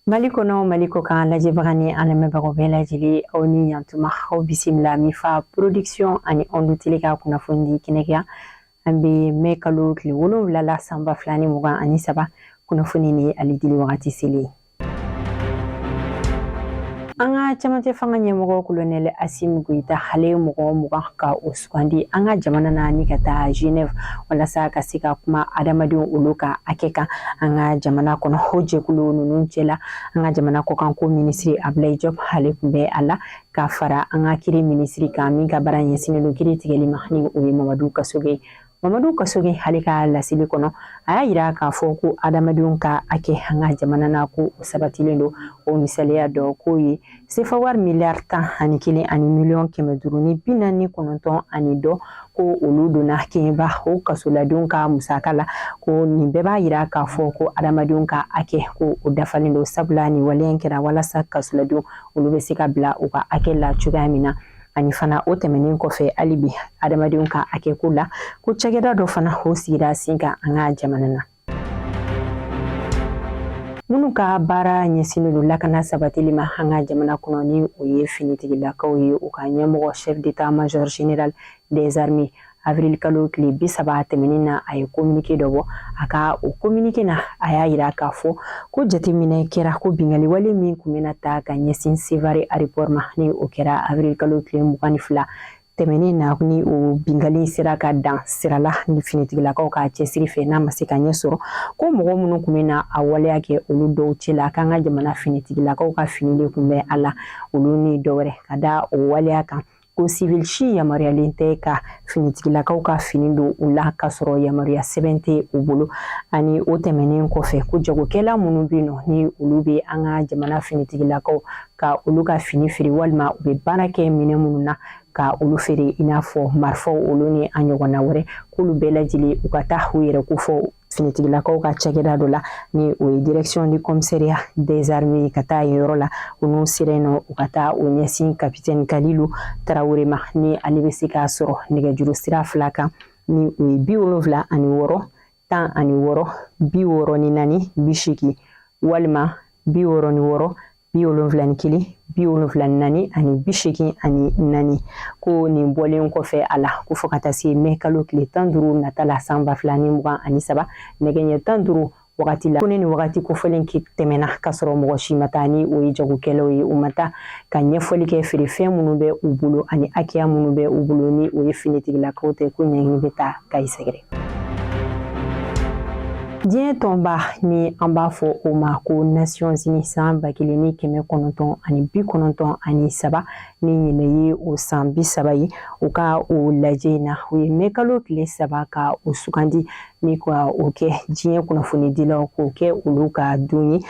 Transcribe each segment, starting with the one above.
Mali kɔnɔ, Mali kɔkan lajɛbaga ni an lamɛnbagaw bɛɛ lajɛlen, aw ni ɲantuma, aw bisimila Mifa Production ani Onde Télé ka kunnafoni di kɛnɛ kan. An bɛ mɛ kalo tile 7 la, san 2023. Kunnafoni ni ale dili wagati selen. An ka cɛmancɛ fanga ɲɛmɔgɔ, Kolonɛli Asimi Goyita, ale ye mɔgɔ 20 ka o sugandi an ka jamana na ni ka taa Genève walasa ka se ka kuma adamadenw olu ka hakɛ kan an ka jamana kɔnɔ. O jɛkulu ninnu cɛla, an ka jamana kɔkanko minisiri Abulayi Jɔp, ale tun bɛ a la, ka fara an ka kiri minisiri kan min ka baara ɲɛsinnen don kiri tigɛli ma, ni o ye Mamadu Kasoge. Mamadu Kasoge, ale ka laseli kɔnɔ, a y'a yira k'a fɔ ko adamadenw ka hakɛ an ka jamana na, ko o sabatilen don. O misaliya dɔ k'o ye sefa wari miliyari 11 ani miliyɔn 549 ani dɔ, ko olu donna Kɛɲɛba o kasoladenw ka musaka la. Ko nin bɛɛ b'a yira k'a fɔ ko adamadenw ka hakɛ, ko o dafalen don, sabula nin waleya in kɛra walasa kasoladenw olu bɛ se ka bila u ka hakɛ la cogoya min na. Ani fana, o tɛmɛnen kɔfɛ, hali bi adamadenw ka hakɛ ko la, ko cakɛda dɔ fana o sigira sen kan an ka jamana na, minnu ka baara ɲɛsinnen don lakana sabatili ma an ka jamana kɔnɔ, ni o ye finitigilakaw ye. U ka ɲɛmɔgɔ, chef d'état major général des armées, avril kalo tile 30 tɛmɛnen na, a ye communiqué dɔ bɔ. A ka o communiqué na, a y'a yira k'a fɔ ko jateminɛ kɛra ko bingali wale min tun bɛna ta ka ɲɛsin Sevare aéroport ma, ni o kɛra avril kalo tile 22 tɛmɛnen na, ni o bingali sera ka dan sirala ni finitigilakaw ka cɛsiri fɛ, n'a ma se ka ɲɛ sɔrɔ, ko mɔgɔ minnu tun bɛna a waleya kɛ, olu dɔw cɛla, k'an ka jamana finitigilakaw ka fini de tun bɛ a la, olu ni dɔ wɛrɛ. Ka da o waleya kan, ko civil si yamaruyalen tɛ ka finitigilakaw ka fini don u la k'a sɔrɔ yamaruya sɛbɛn tɛ u bolo. Ani o tɛmɛnen kɔfɛ, ko jagokɛla minnu bɛ yen nɔ, ni olu bɛ an ka jamana finitigilakaw ka olu ka fini feere, walima u bɛ baara kɛ minɛn minnu na ka olu feere, i n'a fɔ marifaw, olu ni a ɲɔgɔnna wɛrɛ, k'olu bɛɛ lajɛlen u ka taa u yɛrɛ kofɔ finitigilakaw ka cakɛda dɔ la, ni o ye Direction du Commissariat des Armées, ka taa yen yɔrɔ la. U n'u sera yen nɔ, u ka taa o ɲɛsin capitaine Kalilu Tarawele ma, ni ale bɛ se k'a sɔrɔ nɛgɛjuru sira fila kan, ni o ye 76 16 64 80, walima 66 71 74 ani 84. Ko nin bɔlen kɔfɛ a la, ko fo ka taa se mɛ kalo tile 15 nata la, san 2023, nɛgɛ ɲɛ 15 wagati la, ko ni nin wagati kofɔlen tɛmɛna k'a sɔrɔ mɔgɔ si ma taa, ni o ye jagokɛlaw ye, u ma taa ka ɲɛfɔli kɛ feerefɛn minnu bɛ u bolo ani hakɛya minnu bɛ u bolo, ni o ye finitigilakaw tɛ, ko ɲɛɲini bɛ taa ka i sɛgɛrɛ. Diɲɛ tɔnba ni an b'a fɔ o ma ko Nations Unies, san 1993, ni ɲinɛ ye o san 30 ye, u ka o lajɛ in na, u ye mɛ kalo tile 3 ka o sugandi ni ka o kɛ diɲɛ kunnafonidilaw k'o kɛ olu ka don ye.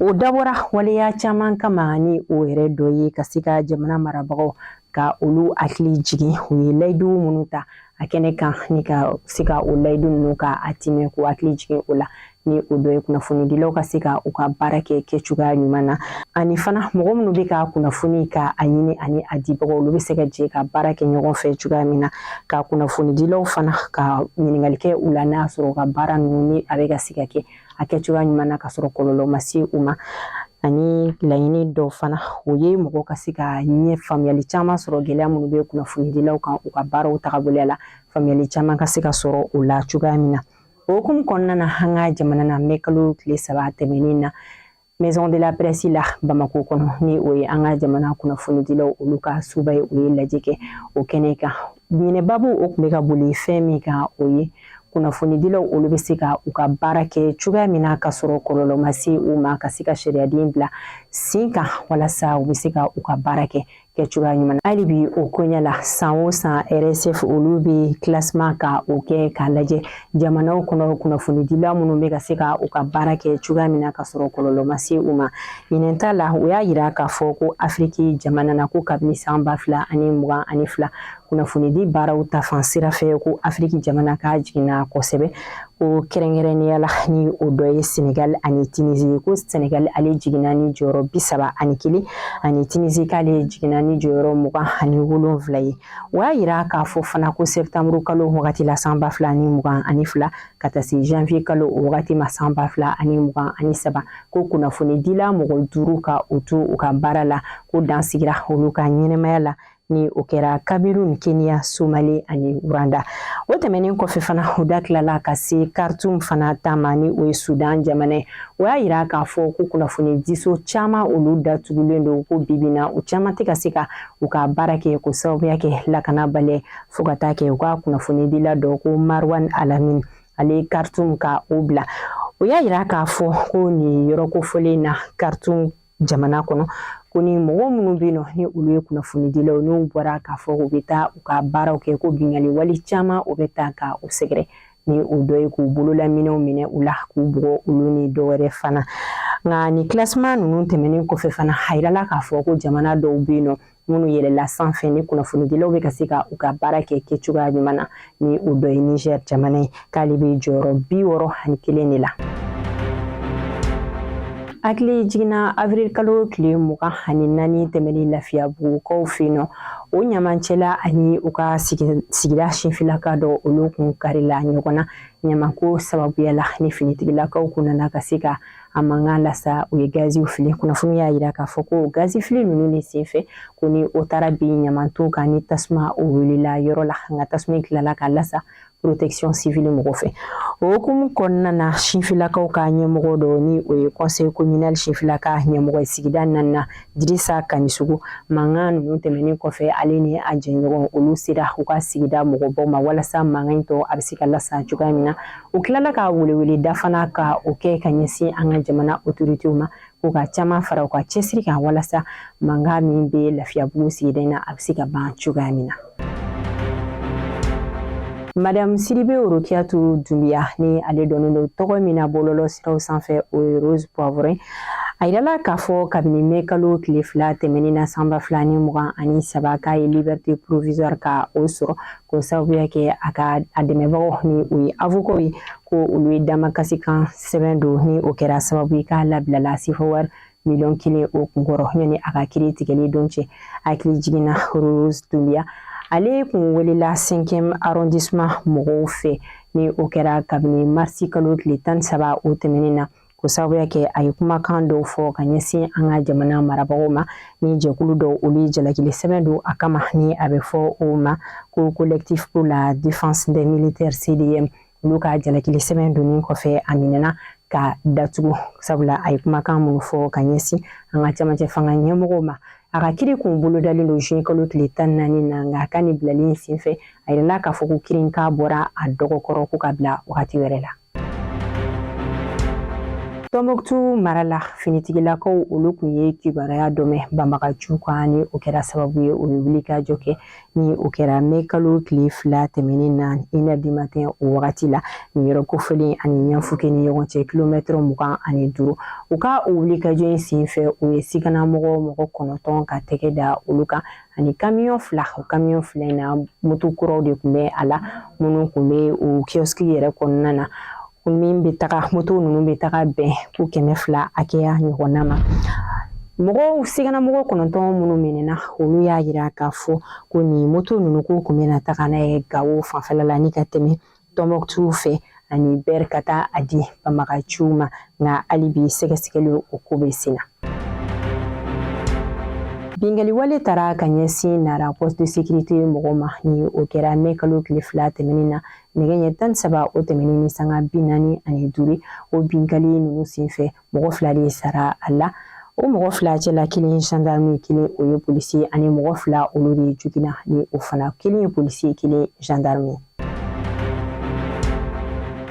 O dabɔra waleya caman kama, ni o yɛrɛ dɔ ye ka se ka jamana marabagaw ka olu hakili jigin u ye layidu minnu ta a kɛnɛ kan, ni ka se ka o layidu ninnu ka a timɛ, k'u hakili jigin o la, ni o dɔ ye kunnafonidilaw ka se ka u ka baara kɛ kɛcogoya ɲuman na. Ani fana, mɔgɔ minnu bɛ ka kunnafoni ka a ɲini ani a dibagaw, olu bɛ se ka jɛ ka baara kɛ ɲɔgɔn fɛ cogoya min na, ka kunnafonidilaw fana ka ɲininkali kɛ u la, n'a sɔrɔ u ka baara ninnu ni a bɛ ka se ka kɛ a kɛcogoya ɲuman na ka sɔrɔ kɔlɔlɔ ma se u ma. Ani laɲini dɔ fana, o ye mɔgɔ ka se ka ɲɛ faamuyali caman sɔrɔ gɛlɛya minnu bɛ kunnafonidilaw kan u ka baaraw tagaboloya la, faamuyali caman ka se ka sɔrɔ o la cogoya min na. O hukumu kɔnɔna na, an ka jamana na, mɛ kalo tile 3 tɛmɛnen na, Maison de la Presse la Bamako kɔnɔ, ni o ye an ka jamana kunnafonidilaw olu ka soba ye, u ye lajɛ kɛ o kɛnɛ kan. Ɲinɛbabu o tun bɛ ka boli fɛn min kan, o ye kunnafonidilaw olu bɛ se ka u ka baara kɛ cogoya min na ka sɔrɔ kɔlɔlɔ ma se u ma, ka se ka sariyaden bila sen kan walasa u bɛ se ka u ka baara kɛ kɛcogoya ɲuman na. Hali bi o koɲɛ la, san o san, RSF olu bɛ classement ka o kɛ k'a lajɛ jamanaw kɔnɔ, kunnafonidila minnu bɛ ka se ka u ka baara kɛ cogoya min na ka sɔrɔ kɔlɔlɔ ma se u ma. Ɲinɛn ta la, u y'a yira k'a fɔ ko Afiriki jamana na, ko kabini san 2022, kunnafonidi baaraw ta fan sira fɛ, ko Afiriki jamana k'a jiginna kosɛbɛ. Ko Ko kɛrɛnkɛrɛnnenya la, ni o dɔ ye Senegal ani Tunisie. Ko Senegal ale jiginna ni jɔyɔrɔ 31, ani Tunisie k'ale jiginna ni jɔyɔrɔ 27 ye. O y'a yira k'a fɔ fana ko septembre kalo wagati la san 2022 ka taa se janvier kalo o wagati ma san 2023, ko kunnafonidila mɔgɔ 5 ka u to u ka baara la, ko dan sigira olu ka ɲɛnamaya la, ni o kɛra Cameroun, Kenya, Somali ani Rwanda. O tɛmɛnen kɔfɛ fana, u da tilala ka se Khartoum fana ta ma, ni o ye Sudan jamana ye. O y'a yira k'a fɔ ko kunnafonidiso caman olu datugulen don, ko bibi na u caman tɛ ka se ka u ka baara kɛ, ko sababuya kɛ lakanabaliya, fo ka taa kɛ u ka kunnafonidila dɔ ko Marwan Alamin, ale Khartoum ka o bila. O y'a yira k'a fɔ ko nin yɔrɔ kofɔlen na Khartoum jamana kɔnɔ, ko ni mɔgɔ minnu bɛ yen nɔ, ni olu ye kunnafonidilaw, n'u bɔra k'a fɔ u bɛ taa u ka baaraw kɛ, ko binkanni wale caman o bɛ taa ka u sɛgɛrɛ, ni o dɔ ye k'u bololaminɛw minɛ u la, k'u bugɔ olu ni dɔ wɛrɛ fana. Nka ni classement ninnu tɛmɛnen kɔfɛ fana, a yirala k'a fɔ ko jamana dɔw bɛ yen nɔ minnu yɛlɛla sanfɛ ni kunnafonidilaw bɛ ka se ka u ka baara kɛ kɛcogoya ɲuman na, ni o dɔ ye Niger jamana ye, k'ale bɛ jɔyɔrɔ 61 de la. Hakili jiginna avril kalo tile 24 tɛmɛnen Lafiyabugukaw fɛ yen nɔ, o ɲamancɛla ani u ka sigida sinfilaka dɔ, olu kun karila ɲɔgɔn na ɲamako sababuya la, ni finitigilakaw kun nana ka se ka a mankan lasa, u ye gaziw fili. Kunnafoni y'a yira k'a fɔ ko gazi fili ninnu de senfɛ, ko ni o taara bin ɲamanton kan, ni tasuma o wulila yɔrɔ la, nka tasuma tilala ka lasa protection civile mɔgɔ fɛ. O hukumu kɔnɔna na, sinfilakaw ka ɲɛmɔgɔ dɔ, ni o ye conseil communal sinfilaka ɲɛmɔgɔ ye sigida naaninan, Dirisa Kamisugu, mankan ninnu tɛmɛnen kɔfɛ, ale ni a jɛɲɔgɔn olu sera u ka sigida mɔgɔbaw ma walasa mankan in tɔ a bɛ se ka lasa cogoya min na. U tilala ka weleweleda fana ka o kɛ ka ɲɛsin an ka jamana autoritéw ma, ko ka caman fara u ka cɛsiri kan walasa mankan min bɛ Lafiyabugu sigida in na, a bɛ se ka ban cogoya min na. Madame Sidibe Orokiyatu Dunbiya, ni ale dɔnnen don tɔgɔ min na bɔlɔlɔ siraw sanfɛ, o ye Rose Poivron. A yirala k'a fɔ kabini mɛ kalo tile 2 tɛmɛnen na san 2023, k'a ye liberté provisoire ka o sɔrɔ, k'o sababuya kɛ a ka a dɛmɛbagaw, ni o ye avocat ye, ko olu ye damakasikan sɛbɛn don, ni o kɛra sababu ye k'a labilala sefa wari miliyɔn 1 o kunkɔrɔ yanni a ka kiiri tigɛli don cɛ. Hakili jiginna, Rose Dunbiya ale kun welela 5e arrondissement mɔgɔw fɛ, ni o kɛra kabini marisi kalo tile 13 o tɛmɛnen na, ko sababuya kɛ a ye kumakan dɔw fɔ ka ɲɛsin an ka jamana marabagaw ma, ni jɛkulu dɔw olu ye jalakili sɛbɛn don a kama, ni a bɛ fɔ o ma ko Collectif pour la défense des militaires, CDM. Olu ka jalakili sɛbɛn donnen kɔfɛ, a minɛna ka datugu, sabula a ye kumakan minnu fɔ ka ɲɛsin an ka camancɛ fanga ɲɛmɔgɔw ma. A ka kiri kun bolodalen don juin kalo tile 14 na, nka a ka nin bilali in senfɛ, a yirala k'a fɔ ko kiiri k'a bɔra a dɔgɔkɔrɔ, ko ka bila wagati wɛrɛ la. Tɔnbɔkutu mara la, finitigilakaw olu kun ye kibaruya dɔ mɛn banbagaciw kan, ni o kɛra sababu ye o ye wulikajɔ kɛ, ni o kɛra mɛ kalo tile 2 tɛmɛnen na 1h du matin o wagati la, nin yɔrɔ kofɔlen ani Ɲanfuke ni ɲɔgɔn cɛ kilomɛtɛrɛ 25. U ka o wulikajɔ in senfɛ, u ye siganamɔgɔ mɔgɔ 9 ka tɛgɛ da olu kan, ani kamiyɔn 2. O kamiyɔn 2 in na, moto kuraw de tun bɛ a la, minnu tun bɛ o kiosque yɛrɛ kɔnɔna na, min bɛ taga moto ninnu bɛ taga bɛn ko 200 hakɛya ɲɔgɔnna ma. Mɔgɔw siganamɔgɔ 9 minnu minɛna, olu y'a yira k'a fɔ ko nin moto ninnu ko kun bɛna taga n'a ye Gawo fanfɛla la, ni ka tɛmɛ Tɔnbɔkutu fɛ ani Bɛri ka taa a di banbagaciw ma. Nka hali bi sɛgɛsɛgɛli o ko bɛ sen na. Binkanni wale taara ka ɲɛsin Nara poste de sécurité mɔgɔw ma, ni o kɛra mɛ kalo tile 2 tɛmɛnen na nɛgɛ ɲɛ 13 o tɛmɛnen ni sanga 45. O binkanni ninnu senfɛ, mɔgɔ 2 de sara a la. O mɔgɔ 2 cɛla, kelen gendarme, kelen o ye polisi, ani mɔgɔ 2 olu de joginna, ni o fana kelen ye polisi, kelen gendarme.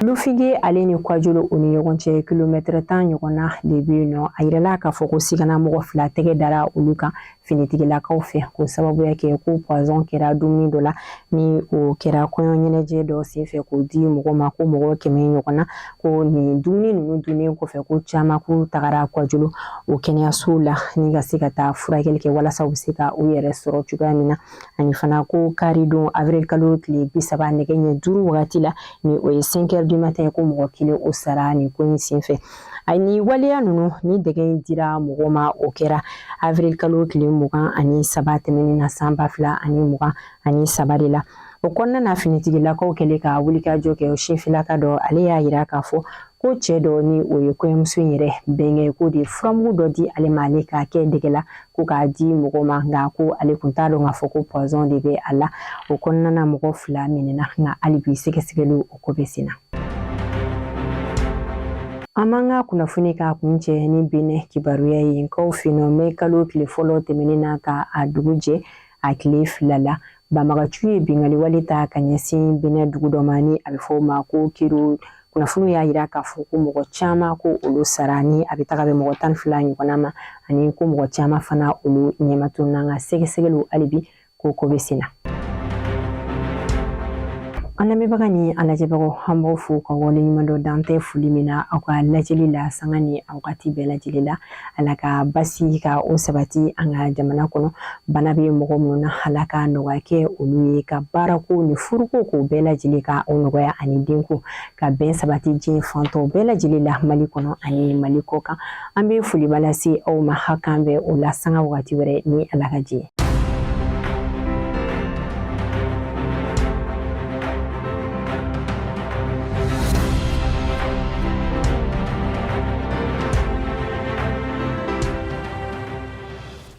Lufinge ale ni Kwajolo o ni ɲɔgɔn cɛ kilomɛtɛrɛ 10 ɲɔgɔnna de bɛ yen nɔ. A yirala k'a fɔ ko sigana mɔgɔ 2 tɛgɛ dara olu kan finitigilakaw fɛ, k'o sababuya kɛ ko poison kɛra dumuni dɔ la, ni o kɛra kɔɲɔ ɲɛnajɛ dɔ senfɛ k'o di mɔgɔ ma, ko mɔgɔ 100 ɲɔgɔn na, ko nin dumuni ninnu dunnen kɔfɛ, ko caman k'u tagara Kwajolo o kɛnɛyaso la ni ka se ka taa furakɛli kɛ walasa u bɛ se ka u yɛrɛ sɔrɔ cogoya min na. Ani fana ko karidon avril kalo tile 30 nɛgɛ ɲɛ 5 wagati la, ni o ye 5 heures. du matin, ko mɔgɔ kelen o sara nin ko in senfɛ. Ani waleya ninnu ni dɛgɛ in dira mɔgɔ ma, o kɛra avril kalo tile 23 tɛmɛnen na san 2023 de la. O kɔnɔna na, finitigilakaw kɛlen ka wulikajɔ kɛ, o sinfilaka dɔ, ale y'a yira k'a fɔ ko cɛ dɔ ni o ye kɔɲɔmuso in yɛrɛ bɛnkɛ, k'o de furamugu dɔ di ale ma, ale k'a kɛ dɛgɛ la ko k'a di mɔgɔ ma, nka ko ale kun t'a dɔn k'a fɔ ko poison de bɛ a la. O kɔnɔna na, mɔgɔ 2 minɛna, nka hali bi sɛgɛsɛgɛliw o ko bɛ sen na. An b'an ka kunnafoni k'a kuncɛ ni Benin kibaruya ye. Nkaw fɛ yen nɔ, mɛ kalo tile fɔlɔ tɛmɛnen na ka a dugu jɛ a tile 2 la, banbagaciw ye binkanni wale ta ka ɲɛsin Benin dugu dɔ ma ni a bɛ fɔ o ma ko Kero. Kunnafoniw y'a yira k'a fɔ ko mɔgɔ caman ko olu sara, ni a bɛ taga bɛn mɔgɔ 12 ɲɔgɔnna ma, ani ko mɔgɔ caman fana olu ɲɛmatununa. Nka sɛgɛsɛgɛliw hali bi ko ko bɛ sen na. An lamɛnbaga ni an lajɛbagaw, an b'aw fo ka waleɲuman dɔn, dan tɛ foli min na aw ka lajɛli la sanga ni a wagati bɛɛ lajɛlen la. Ala ka basi ka o sabati an ka jamana kɔnɔ. Bana bɛ mɔgɔ minnu na, Ala ka nɔgɔya kɛ olu ye, ka baarako ni furuko k'o bɛɛ lajɛlen ka o nɔgɔya, ani denko ka bɛn sabati diɲɛ fan tɔw bɛɛ lajɛlen la, Mali kɔnɔ ani Mali kɔ kan. An bɛ foliba lase aw ma, k'an bɛn o la sanga wagati wɛrɛ ni Ala ka jɛ.